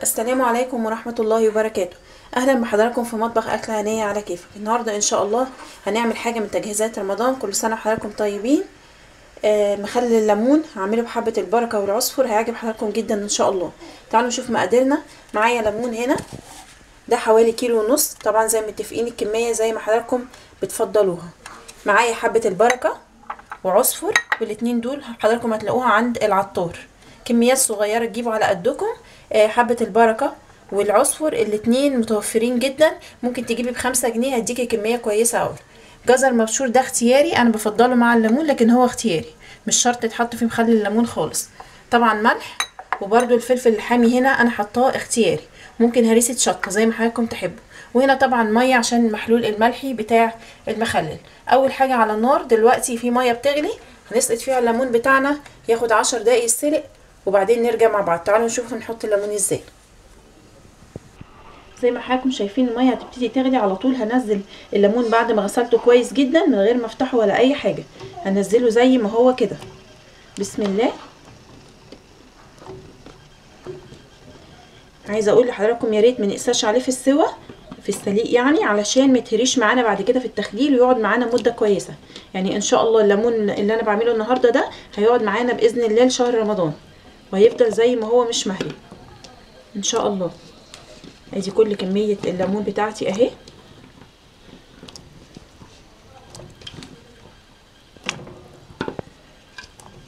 السلام عليكم ورحمة الله وبركاته. اهلا بحضراتكم في مطبخ اكل هنية على كيفك. النهاردة ان شاء الله هنعمل حاجة من تجهيزات رمضان. كل سنة وحضراتكم طيبين. مخلل الليمون هعمله بحبة البركة والعصفر، هيعجب حضراتكم جدا ان شاء الله. تعالوا نشوف مقاديرنا. معايا ليمون هنا، ده حوالي 1.5 كيلو، طبعا زي ما متفقين الكمية زي ما حضراتكم بتفضلوها. معايا حبة البركة وعصفر، والاتنين دول حضراتكم هتلاقوها عند العطار، كميات صغيرة تجيبوا على قدكم. حبة البركة والعصفر الاتنين متوفرين جدا، ممكن تجيبي ب5 جنيه هديكي كمية كويسة اوي. جزر مبشور ده اختياري، انا بفضله مع الليمون لكن هو اختياري، مش شرط يتحط فيه مخلل الليمون خالص. طبعا ملح، وبرده الفلفل الحامي هنا انا حطاه اختياري، ممكن هريسة شطة زي ما حضراتكم تحبوا. وهنا طبعا مية عشان المحلول الملحي بتاع المخلل. اول حاجة على النار دلوقتي في مية بتغلي، هنسقط فيها الليمون بتاعنا، ياخد 10 دقايق يتسلق وبعدين نرجع مع بعض. تعالوا نشوف هنحط الليمون ازاي. زي ما حضراتكم شايفين المية هتبتدي تغلي على طول. هنزل الليمون بعد ما غسلته كويس جدا من غير ما افتحه ولا اي حاجة، هنزله زي ما هو كده. بسم الله. عايزه اقول لحضراتكم يا ريت ما نقساش عليه في السوى، في السليق يعني، علشان ما يتهريش معانا بعد كده في التخليل ويقعد معانا مده كويسة. يعني ان شاء الله الليمون اللي انا بعمله النهارده ده هيقعد معانا باذن الله لشهر رمضان، وهيفضل زي ما هو مش مهري ان شاء الله. ادي كل كمية الليمون بتاعتي اهي.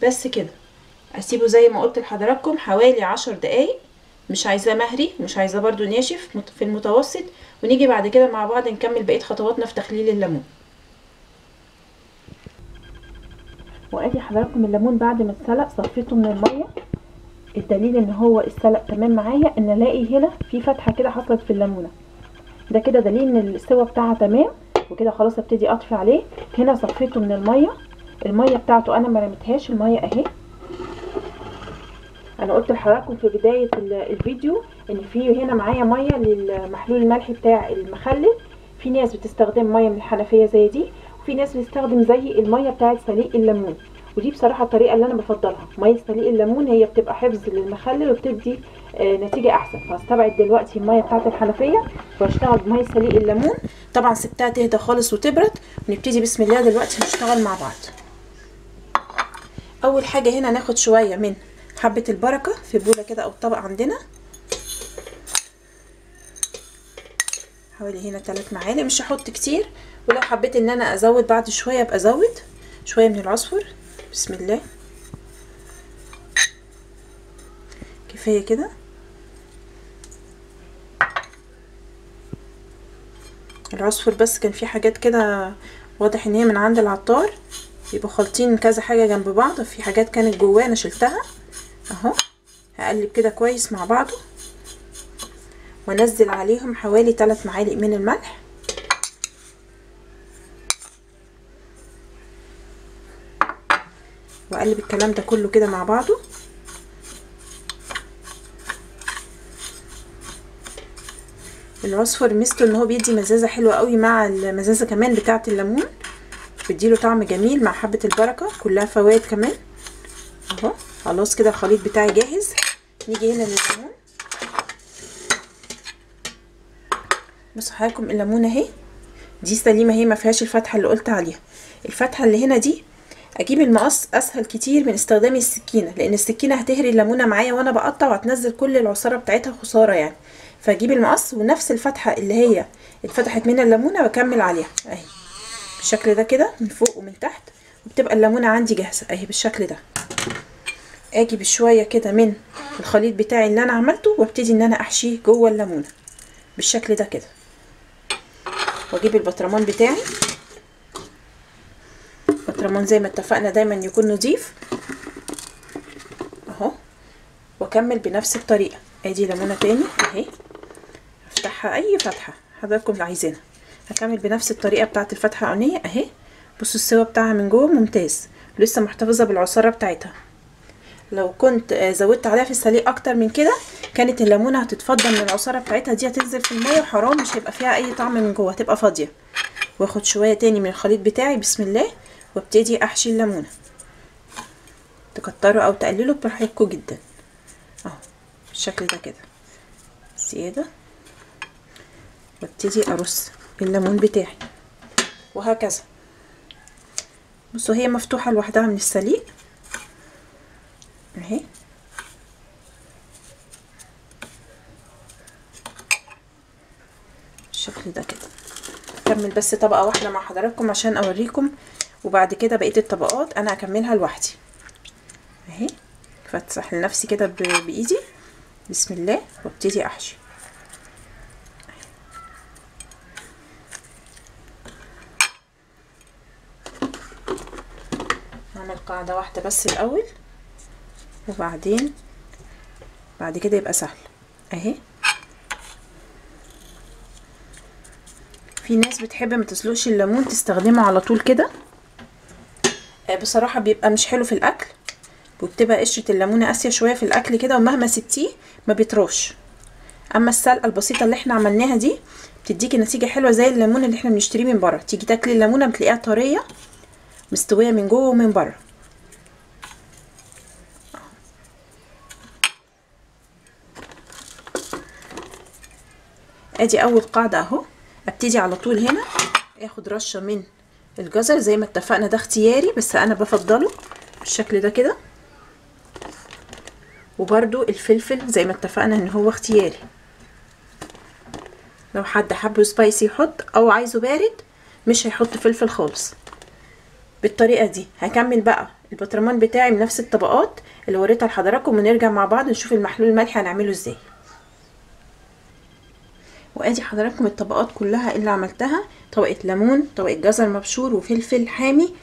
بس كده اسيبه زي ما قلت لحضراتكم حوالي 10 دقايق، مش عايزاه مهري مش عايزاه برده ناشف، في المتوسط. ونيجي بعد كده مع بعض نكمل بقية خطواتنا في تخليل الليمون. وادي حضراتكم الليمون بعد ما اتسلق صفيته من المية. الدليل ان هو اتسلق تمام معايا ان الاقي هنا في فتحه كده حصلت في الليمونه، ده كده دليل ان السوا بتاعها تمام. وكده خلاص ابتدي اطفي عليه. هنا صفيته من المية، المية بتاعته انا ما رميتهاش، المية اهي. انا قلت لحضراتكم في بداية الفيديو ان في هنا معايا مية للمحلول الملحي بتاع المخلل. في ناس بتستخدم مية من الحنفية زي دي، وفي ناس بتستخدم زي المية بتاعه سليق الليمون، ودي بصراحة الطريقة اللي انا بفضلها. مية سليق الليمون هي بتبقى حفظ للمخلل وبتدي نتيجة احسن. فهستبعد دلوقتي المية بتاعه الحنفية واشتغل بميه سليق الليمون. طبعا سبتها تهدى خالص وتبرد، ونبتدي بسم الله دلوقتي نشتغل مع بعض. اول حاجة هنا ناخد شوية من حبه البركة في بوله كده او طبق عندنا، حوالي هنا 3 معالق، مش هحط كتير، ولو حبيت ان انا ازود بعد شوية ابقى ازود شوية من العصفر. بسم الله، كفاية كده. العصفر بس كان في حاجات كده واضح ان هي من عند العطار، يبقوا خالطين كذا حاجة جنب بعض، في حاجات كانت جواه انا شلتها اهو. هقلب كده كويس مع بعضه وانزل عليهم حوالي 3 معالق من الملح. واقلب الكلام ده كله كده مع بعضه. العصفر ميزته ان هو بيدي مزازه حلوة قوي مع المزازه كمان بتاعه الليمون، بيديله طعم جميل مع حبه البركة، كلها فوائد كمان اهو. خلاص كده الخليط بتاعي جاهز. نيجي هنا لليمون. بصوا حضراتكم الليمونه اهي، دي سليمة اهي، ما فيهاش الفتحة اللي قلت عليها. الفتحة اللي هنا دي اجيب المقص اسهل كتير من استخدام السكينة، لان السكينة هتهري الليمونه معايا وانا بقطع وهتنزل كل العصاره بتاعتها، خسارة يعني. فاجيب المقص ونفس الفتحة اللي هي اتفتحت منها الليمونه بكمل عليها اهي بالشكل ده كده، من فوق ومن تحت، وبتبقى الليمونه عندي جاهزة اهي بالشكل ده. اجي بشوية كده من الخليط بتاعي اللي انا عملته وابتدي ان انا احشيه جوه الليمونه بالشكل ده كده. واجيب البطرمان بتاعي، البطرمان زي ما اتفقنا دايما يكون نظيف اهو، واكمل بنفس الطريقة. ادي ليمونه تاني اهي، افتحها اي فتحه حضراتكم عايزينها. هكمل بنفس الطريقة بتاعه الفتحة الاولانية اهي. بصوا السوا بتاعها من جوه ممتاز، لسه محتفظة بالعصاره بتاعتها. لو كنت زودت عليها في السليق اكتر من كده كانت الليمونه هتتفضى من العصاره بتاعتها دي، هتنزل في المية وحرام، مش هيبقى فيها اي طعم من جوه، هتبقى فاضية. واخد شوية تاني من الخليط بتاعي بسم الله، وابتدي احشي الليمونه. تكتروا او تقللوا براحتكم جدا اهو بالشكل ده كده زيادة. وابتدي ارص الليمون بتاعي وهكذا. بصوا هي مفتوحة لوحدها من السليق اهي. بالشكل ده كده. اكمل بس طبقه واحدة مع حضراتكم عشان اوريكم، وبعد كده بقية الطبقات انا هكملها لوحدي اهي. فتح لنفسي كده بايدي بسم الله، وابتدي احشي. هعمل قاعدة واحدة بس الاول، وبعدين بعد كده يبقى سهل اهي. في ناس بتحب ما تسلقش الليمون، تستخدمه على طول كده، بصراحة بيبقى مش حلو في الاكل، وبتبقى قشرة الليمونه قاسية شوية في الاكل كده، ومهما سبتيه ما بيطراش. اما السلقه البسيطة اللي احنا عملناها دي بتديكي نتيجة حلوة زي الليمون اللي احنا بنشتريه من بره، تيجي تاكلي الليمونه بتلاقيها طرية مستوية من جوه ومن بره. ادي اول قاعدة اهو. ابتدي على طول هنا اخد رشه من الجزر زي ما اتفقنا، ده اختياري بس انا بفضله بالشكل ده كده. وبرده الفلفل زي ما اتفقنا ان هو اختياري، لو حد حبه سبايسي يحط، او عايزه بارد مش هيحط فلفل خالص. بالطريقة دي هكمل بقى البطرمان بتاعي بنفس الطبقات اللي وريتها لحضراتكم، ونرجع مع بعض نشوف المحلول الملحي هنعمله ازاي. وادي حضراتكم الطبقات كلها اللي عملتها، طبقه ليمون، طبقه جزر مبشور، وفلفل حامي.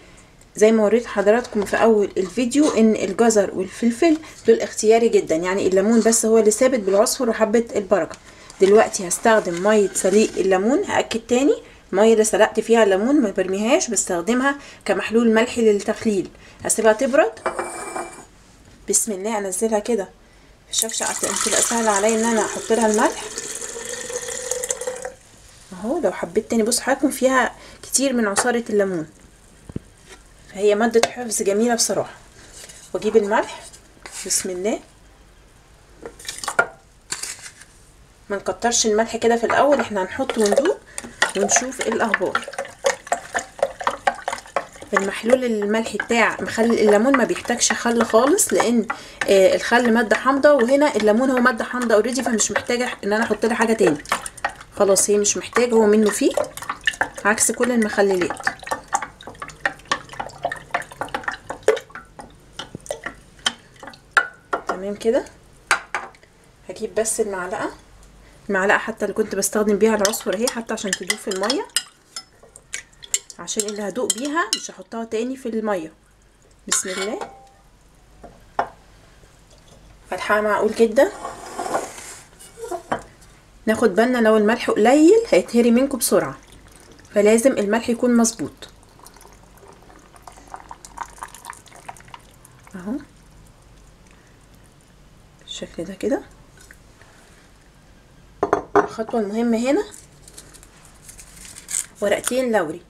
زي ما وريت حضراتكم في اول الفيديو ان الجزر والفلفل دول اختياري جدا، يعني الليمون بس هو اللي ثابت بالعصفر وحبه البركة. دلوقتي هستخدم مية سليق الليمون، هاكد تاني المية اللي سلقت فيها الليمون ما برميهاش، بستخدمها كمحلول ملحي للتخليل. هسيبها تبرد بسم الله، انزلها كده في الشفشه عشان تبقى سهلة عليا ان انا احط لها الملح اهو. لو حبيت تاني بصوا حضراتكم فيها كتير من عصارة الليمون، فهي مادة حفظ جميلة بصراحة. واجيب الملح بسم الله، ما نكترش الملح كده في الاول، احنا هنحط وندوق ونشوف ايه الاخبار. المحلول الملحي بتاع مخلل الليمون ما بيحتاجش خل خالص، لان الخل مادة حامضه، وهنا الليمون هو مادة حامضه already، فمش محتاجه ان انا احط لها حاجة تاني، خلاص هي مش محتاجه، هو منه فيه، عكس كل المخللات. تمام كده. هجيب بس المعلقة، المعلقة حتى اللي كنت بستخدم بيها العصفر اهي، حتى عشان تدوب في المية، عشان اللي هدوق بيها مش هحطها تاني في المية. بسم الله. ملحها معقول جدا، ناخد بالنا لو الملح قليل هيتهري منكم بسرعة، فلازم الملح يكون مظبوط اهو بالشكل ده كده. الخطوة المهمة هنا ورقتين لوري.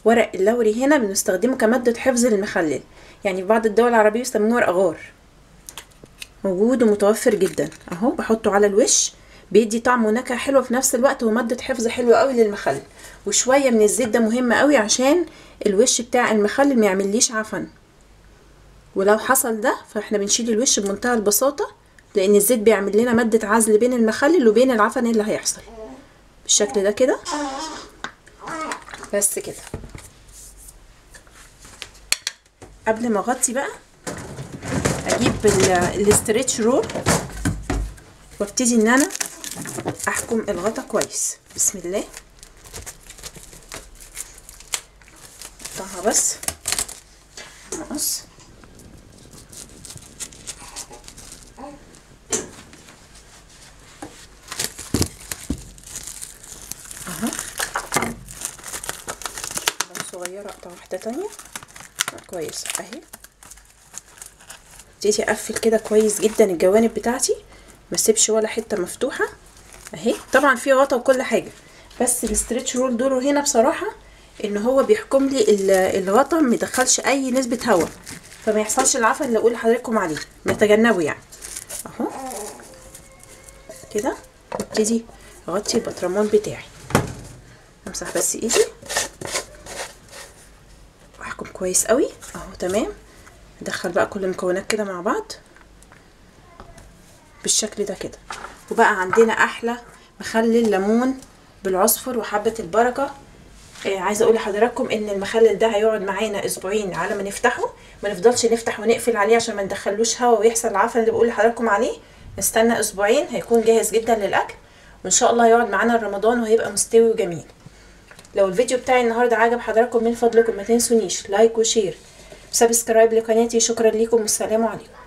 ورق اللوري هنا بنستخدمه كمادة حفظ للمخلل، يعني في بعض الدول العربية بيسموه ورق غار، موجود ومتوفر جدا اهو. بحطه على الوش، بيدي طعم ونكهه حلوة في نفس الوقت، ومادة حفظ حلوة قوي للمخلل. وشوية من الزيت ده مهم قوي عشان الوش بتاع المخلل ما يعمليش عفن، ولو حصل ده فاحنا بنشيل الوش بمنتهى البساطة، لان الزيت بيعمل لنا مادة عزل بين المخلل وبين العفن اللي هيحصل بالشكل ده كده. بس كده. قبل ما اغطي بقى اجيب ال stretch roll وابتدي ان انا احكم الغطا كويس. بسم الله. اقطعها بس نقص. اهو صغيرة اقطع واحدة تانية. كويس اهي. ابتدي اقفل كده كويس جدا الجوانب بتاعتي، ما اسيبش ولا حتة مفتوحة اهي. طبعا في غطا وكل حاجة، بس ال stretch roll دوره هنا بصراحة ان هو بيحكم لي الغطا، ما يدخلش اي نسبه هواء، فما يحصلش العفن اللي اقول لحضراتكم عليه، نتجنبه يعني اهو كده. ابتدي اغطي البطرمان بتاعي، امسح بس ايدي واحكم كويس قوي اهو. تمام. ادخل بقى كل المكونات كده مع بعض بالشكل ده كده، وبقى عندنا احلى مخلل ليمون بالعصفر وحبة البركة. عايزه اقول لحضراتكم ان المخلل ده هيقعد معانا اسبوعين على ما نفتحه، ما نفضلش نفتح ونقفل عليه عشان ما ندخلوش هوا ويحصل العفن اللي بقول لحضراتكم عليه. نستنى اسبوعين هيكون جاهز جدا للاكل، وان شاء الله هيقعد معانا رمضان وهيبقى مستوي وجميل. لو الفيديو بتاعي النهارده عجب حضراتكم من فضلكم ما تنسونيش like و share و subscribe لقناتي. شكرا لكم والسلام عليكم.